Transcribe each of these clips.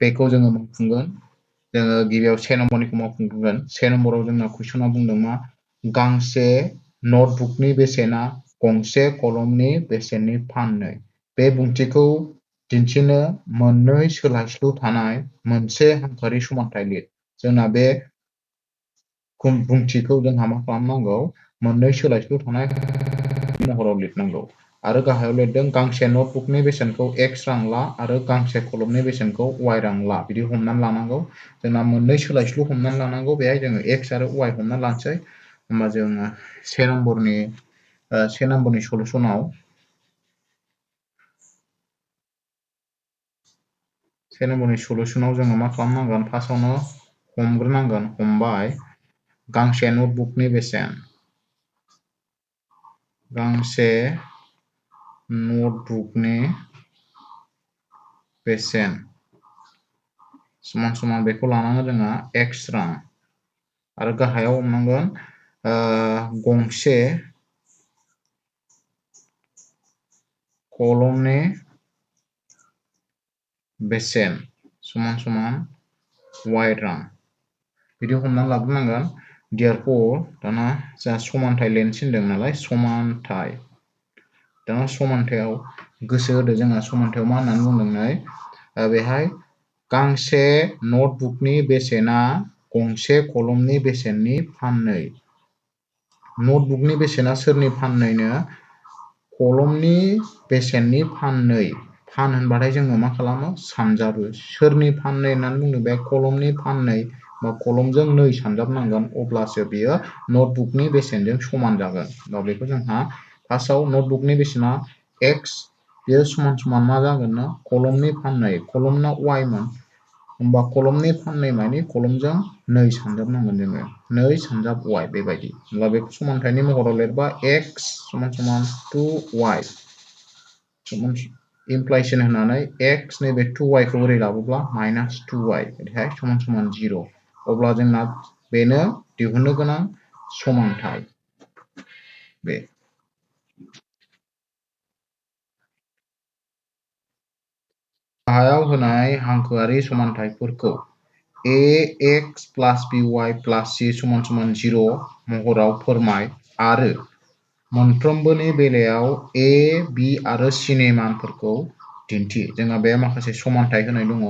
बेखौ जोङो मावफुंगोन जोङो गिबियाव 6 नम्बरनिखौ मावफुंगोन 6 नम्बराव जोंना कुइसना बुंदों मा गांसे नटबुकनि बेसेना गंसे कलमनि बेसेननि फाननै बे बुंथिखौ दिन्थिनो मोननै सोलायस्लु थानाय मोनसे हांखोआरि समानथाय लिर जोंना बे बुंथिखौ जोंहा मा खालामनांगौ मोननै सोलायस्लु थानाय महराव लिरनांगौ आरो गाहायाव लिरदों गांसे नटबुकनि बेसेनखौ x रां ला आरो गांसे कलमनि बेसेनखौ y रां ला बिदि हमनानै लानांगौ जोंना मोननै सोलायस्लु हमनानै लानांगौ बेहाय जोङो x आरो y हमनानै लानोसै होमबा जोङो 1 नम्बरनि सलुसनाव 1 नम्बरनि सलुसनाव जोङो मा खालामनांगोन फार्स्टआवनो हमग्रोनांगोन हमबाय गांसे नटबुकनि बेसेन गांसे नटबुकनि बेसेन समान समान बेखौ लानांगोन जोंहा x रां आरो गाहायाव हमनांगोन गंसे कलमनि बेसेन समान समान y रां बिदि हमनानै लाग्रोनांगोन therefore दाना जोंहा समानथाय लिरनो थिनदों नालाय समानथाय दाना समानथायाव गोसो होदो जोंहा समानथायाव मा होननानै बुंदों नै बेहाय गांसे नटबुकनि बेसेना गंसे कलमनि बेसेननि फाननै नटबुकनि बेसेना सोरनि फाननैनो कलमनि बेसेननि फाननै फान होनबाथाय जोङो मा खालामो सानजाबो सोरनि फाननै होननानै बुंदों बे कलमनि फाननै बा कलमजों 2 सानजाबनांगोन अब्लासो बियो नटबुकनि बेसेनजों समान जागोन दा बेखौ जोंहा फार्स्टआव नटबुकनि बेसेना x बेयो समान समान मा जागोन ना कलमनि फाननै कलमना y मोन होमबा कलमनि फाननै माने कलमजों 2 सानजाबनांगोन जोङो 2 सानजाब y बेबायदि होमबा बेखौ समानथायनि महराव लिरबा x समान समान 2y समान इमप्लायसन होनानै x नैबे 2y खौ ओरै लाबोब्ला -2y ओरैहाय समान समान 0 अब्ला जोंना बेनो दिहुननो गोनां समानथाय बे गाहायाव होनाय हांखोआरि समानथायफोरखौ ax + by + c समान समान 0 महराव फोरमाय आरो मोनफ्रोमबोनि बेलायाव a b आरो c नि मानफोरखौ दिन्थि जोंहा बे माखासे समानथाय होनाय दङ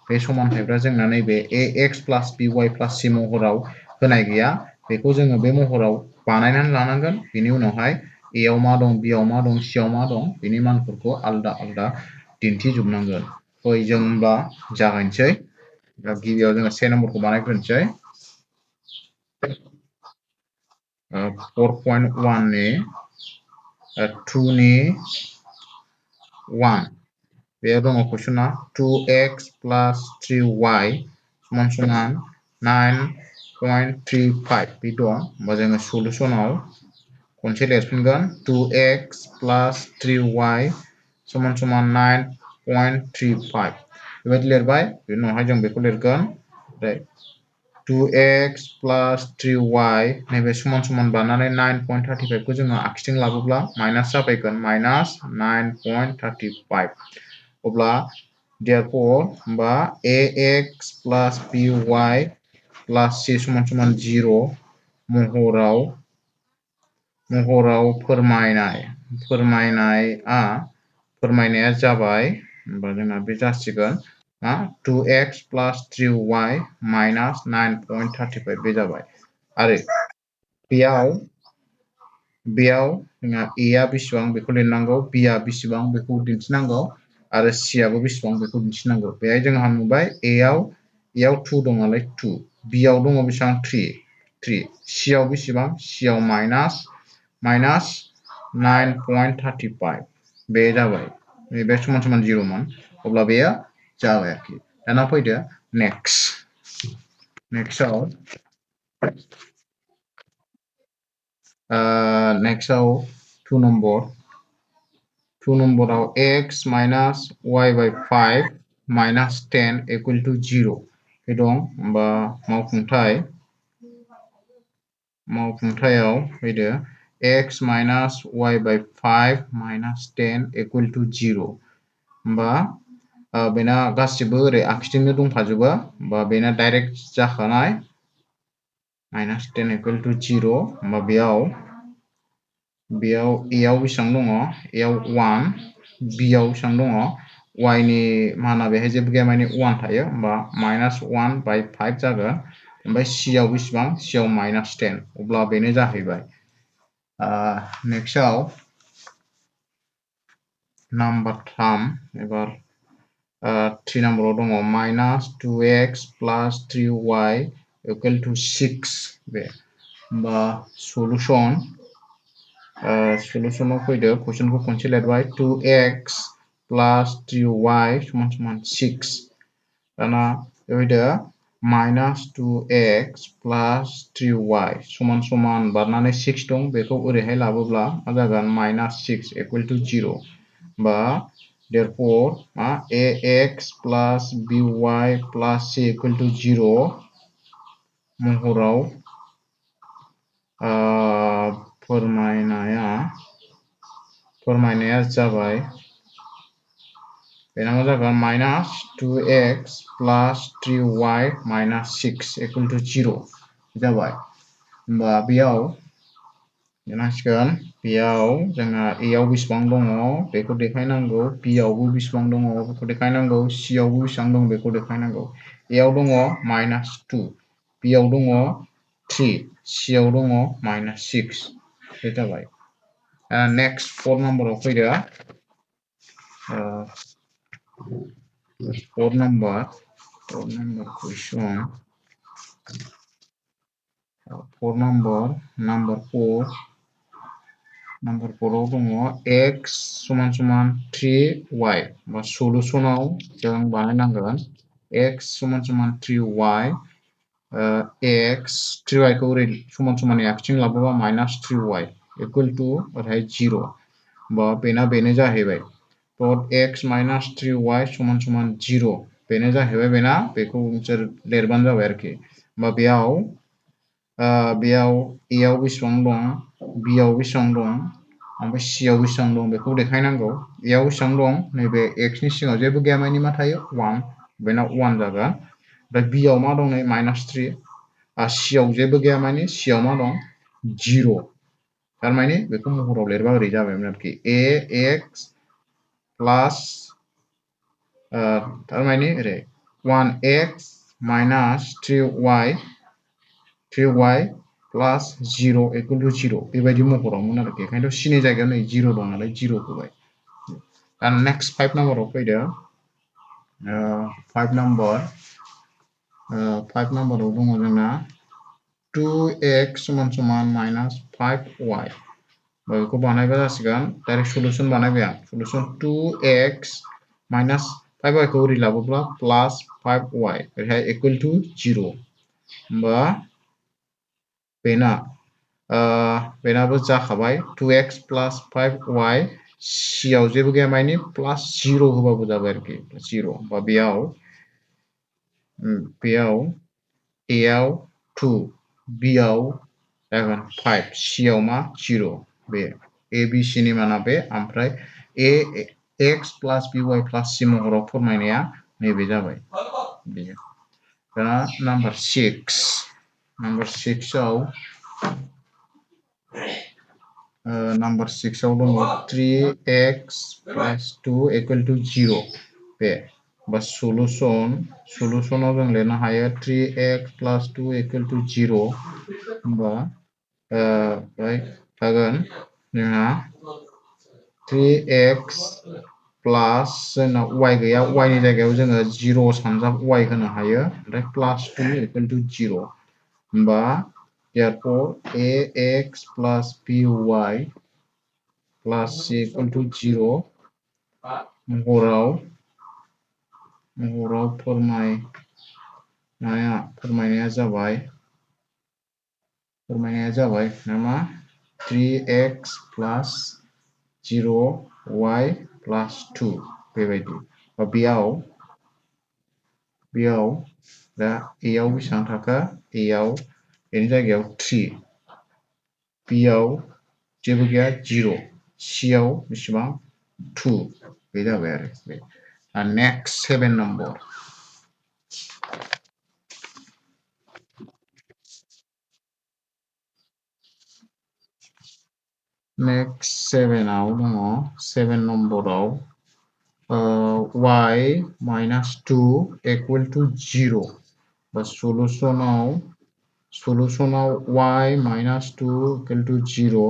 बे समानथायफ्रा जोंना नैबे ax + by + c महराव होनाय गैया बेखौ जोङो बे महराव बानायनानै लानांगोन बेनि उनावहाय a आव मा दं b आव मा दं c आव मा दं बेनि मानफोरखौ आलादा आलादा दिन्थिजोबनांगोन फै जों होमबा जागायनोसै दा गिबियाव जोङो 1 नम्बरखौ बानायग्रोनोसै 4.1 नि 2 नि 1 बेयाव दङ कुइसना 2x + 3y समान समान 9.35 बे दं होमबा जोङो सलुसनाव खनसे लिरफिनगोन 2x + 3y समान समान 9.35 बेबायदि लिरबाय बेनि उनावहाय जों बेखौ लिरगोन 2x + 3y नैबे समान समान बानानै 9.35 खौ जोङो आखिथिं लाबोब्ला माइनास जाफैगोन -9.35 अब्ला therefore होमबा ax + by + c समान समान 0 महराव फोरमायनाया जाबाय होमबा जोंना बे जासिगोन 2x + 3y - 9.35 बे जाबाय आरो बेयाव जोंहा a आ बेसेबां बेखौ लिरनांगौ b आ बेसेबां बेखौ दिन्थिनांगौ आरो c आबो बेसेबां बेखौ दिन्थिनांगौ बेहाय जोंहा नुबाय a आव 2 दं नालाय 2 b आव दङ बेसेबां 3 c आव बेसेबां c आव -9.35 बे जाबाय नैबे समान समान 0 मोन अब्ला बेयो जाबाय आरोखि दाना फैदो नेक्स्टआव नेक्स्टआव 2 नम्बराव x - y/5 - 10 = 0 बे दं होमबा मावफुंथायाव फैदो x - y/5 - 10 = 0 होमबा बेना गासिबो ओरै आखिथिंनो दंफाजोबो बा बेना डाइरेक्ट जाखानाय -10 = 0 होमबा बेयाव A आव बेसेबां दङ A आव 1 B आव बेसेबां दङ y नि माना बेहाय जेबो गैया माने 1 थायो होमबा -1/5 जागोन ओमफ्राय C आव बेसेबां C आव -10 अब्ला बेनो जाहैबाय नेक्स्टआव नाम्बार 3 एबार 3 नाम्बाराव दङ -2x + 3y = 6 बे होमबा सलुसनाव फैदो कुइसनखौ खनसे लिरबाय 2x + 3y = 6 दाना फैदो -2x + 3y = बारनानै 6 दं बेखौ ओरैहाय लाबोब्ला मा जागोन -6 = 0 बा therefore ax + by + c = 0 महराव फोरमायनाया जाबाय बेना मा जागोन -2x + 3y - 6 = 0 जाबाय होमबा बेयाव जोंहा A आव बेसेबां दङ बेखौ देखायनांगौ B आवबो बेसेबां दङ बेखौ देखायनांगौ C आवबो बेसेबां दं बेखौ देखायनांगौ A आव दङ -2 B आव दङ 3 C आव दङ -6 बे जाबाय नेक्स्ट 4 नाम्बाराव फैदो 4 नाम्बार कुइसन 4 नाम्बार 4 आव दङ x = 3y बा सलुसनाव जों बानायनांगोन x = 3y x 3y खौ ओरै समानै आखिथिं लाबोबा -3y = ओरैहाय 0 बा बेनो जाहैबाय x - 3y = 0 बेनो जाहैबाय बेखौ नोंसोर लिरबानो जाबाय आरोखि होमबा बेयाव A आव बेसेबां दं B आव बेसेबां दं ओमफ्राय C आव बेसेबां दं बेखौ देखायनांगौ A आव बेसेबां दं नैबे x नि सिगाङाव जेबो गैया मानि मा थायो 1 बेना 1 जागोन ओमफ्राय B आव मा दं नै -3 C आव जेबो गैया मानि C आव मा दं 0 थारमाने बेखौ महराव लिरबा ओरै जाबायमोन आरोखि ax प्लास थारमाने ओरै 1x - 3y प्लास 0 = 0 बेबायदि महरावमोन आरोखि ओंखायनोथ' C नि जायगायाव नै 0 दं नालाय 0 होबाय दा नेक्स्ट 5 नाम्बाराव फैदो 5 नाम्बाराव दङ जोंना 2x = -5y बेखौ बानायबा जासिगोन डाइरेक्ट सलुसन बानायबाय आं सलुसन 2x - 5y खौ ओरै लाबोब्ला +5y ओरैहाय = 0 होमबा बेनाबो जाखाबाय 2x + 5y C आव जेबो गैया मानि +0 होबाबो जाबाय आरोखि 0 होमबा बेयाव A आव 2 B आव जागोन 5 C आव मा 0 बे A B C नि माना बे ओमफ्राय ax + by + c महराव फोरमायनाया नैबे जाबाय बेयो दा नाम्बार 6 आव दङ 3x + 2 = 0 बे बा सलुसनाव जों लिरनो हायो 3x + 2 = 0 होमबा जागोन जोंहा 3x प्लास जोंना y गैया y नि जायगायाव जोङो 0 सानजाब y होनो हायो ओमफ्राय +2 = 0 होमबा therefore ax + by + c = 0 महराव फोरमायनाया जाबाय नामा 3x + 0y + 2 बेबायदि बेयाव दा A आव बेसेबां थाखो A आव बेनि जायगायाव 3 B आव जेबो गैया 0 C आव बेसेबां 2 बे जाबाय आरो Next 7 number. Next 7 आव दङ 7 नम्बराव y minus 2 equal to 0 बा सलुसनाव y minus 2 equal to 0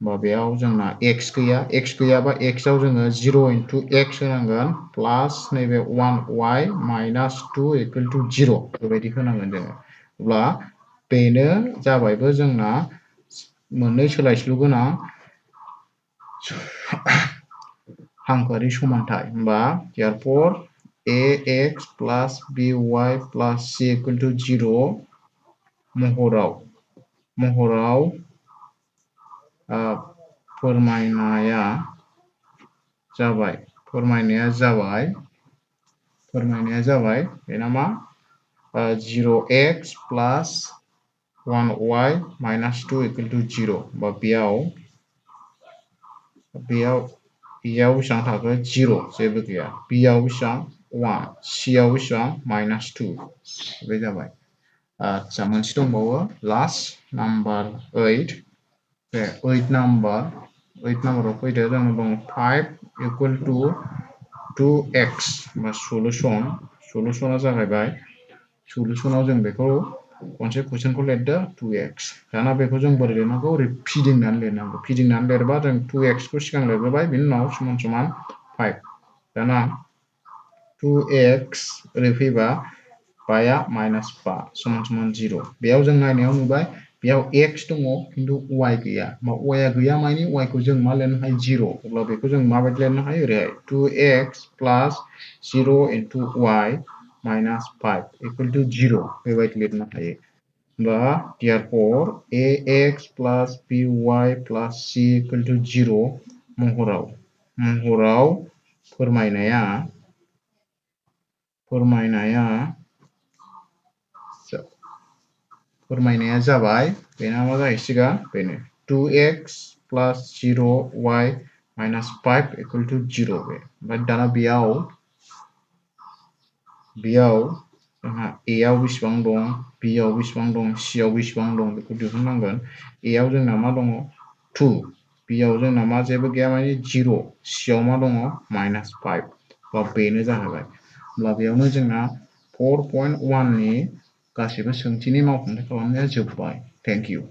बा बेयाव जोंना x गैयाबा x आव जोङो 0 into x होनांगोन प्लास नैबे 1y minus 2 equal to 0 बेबायदि होनांगोन जोङो अब्ला बेनो जाबायबो जोंना मोननै सोलायस्लु गोनां हांखोआरि समानथाय होमबा therefore ax plus by plus c equal to 0 महराव फोरमायनाया जाबाय बेना मा 0x plus 1y minus 2 equal to 0 बा बेयाव बेसेबां थाखो 0 जेबो गैया bआव बेसेबां 1 cआव बेसेबां -2 बे जाबाय आच्छा मोनसे दंबावो लास्ट नाम्बार 8 बे 8 नाम्बाराव फैदो जोंनो दं 5 equal to 2x बा सलुसना जाहैबाय सलुसनाव जों बेखौ खनसे कुइसनखौ लिरदो 2x दाना बेखौ जों बोरै लिरनांगौ ओरै फिदिंनानै लिरबा जों 2x खौ सिगां लिरग्रोबाय बिनि उनाव समान समान 5 दाना 2x ओरै फैबा 5 minus 5 समान समान 0 बेयाव जों नायनायाव नुबाय बेयाव x दङ खिन्थु y गैया y आ गैया मानि y खौ जों मा लिरनो हायो 0 अब्ला बेखौ जों माबायदि लिरनो हायो ओरैहाय 2x plus 0 into y minus 5 equal to 0 बेबायदि लिरनो हायो बा therefore ax plus by plus c equal to 0 महराव फोरमायनाया जाबाय बेना मा जाहैसिगोन बेनो 2x plus 0y minus 5 equal to 0 बे ओमफ्राय दाना बेयाव जोंहा a आव बेसेबां दं b आव बेसेबां दं c आव बेसेबां दं बेखौ दिहुननांगोन a आव जोंना मा दङ 2 b आव जोंना मा जेबो गैया माने 0 c आव मा दङ -5 बा बेनो जाहैबाय अब्ला बेयावनो जोंना 4.1 नि गासिबो सोंथिनि मावफुंथाय खालामनाया जोब्बाय थेंक इउ